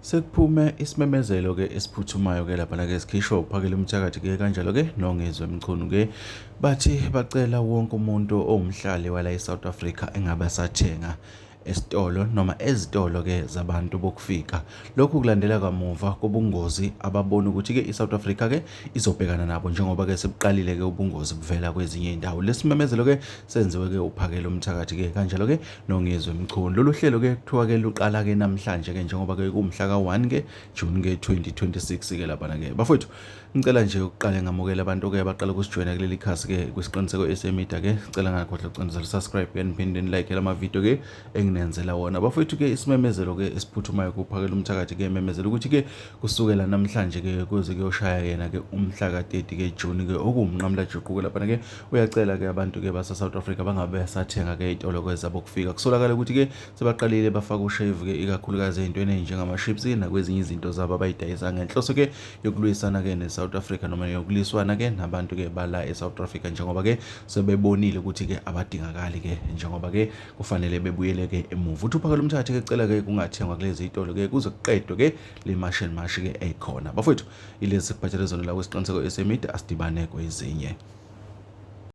Sekuphume isimemezelo ke esiphuthumayo ke lapha ke sikhishwa uphakela umthakathi ke kanjalo ke nongezwe emchunu ke bathi bacela wonke umuntu owumhlali wala eSouth Africa engabe sathenga esitolo noma ezitolo ke zabantu bokufika. Lokhu kulandela kamuva kobungozi ababona ukuthi ke iSouth Africa ke izobhekana nabo njengoba ke sebuqalile ke ubungozi buvela kwezinye indawo. Lesimemezelo ke senziwe ke uphakela umthakathi ke kanjalo ke nongezwe emchunu. Lolu hlelo ke kuthiwa ke luqala ke namhlanje ke njengoba ke kumhla ka-1 ke June ke 2026 ke lapha ke bafowethu ngicela nje ukuqala ngamukela abantu ke abaqala ukusijoyina kuleli khasi ke kwisiqiniseko esemedia ke sicela ngakhohle ukucindezela subscribe ke niphinde like lama video ke enginenzela wona bafowethu ke isimemezelo ke esiphuthumayo kuphakela umthakathi ke memezela ukuthi ke kusukela namhlanje ke kuze kuyoshaya yena ke umhla ka-30 ke June ke okuwumnqamla juqu ke lapha ke uyacela ke abantu ke base South Africa bangabe sathenga ke izitolo kwezabo kufika kusolakala ukuthi ke sebaqalile bafaka ushave ke ikakhulukazi ezintweni ezinjengama chips nakwezinye izinto zabo abayidayisa ngenhloso ke yokulwisana ke South Africa noma yokuliswana ke nabantu ke bala eSouth Africa njengoba ke sebebonile ukuthi ke abadingakali ke njengoba ke kufanele bebuyele ke emuva. Uphakela umthathe ke cela ke kungathengwa kulezi izitolo ke kuze kuqedwe ke le mashi ke ekhona. Bafowethu ilezi sibhathele zona la kwesiqiniseko esemedia asidibane kwezinye.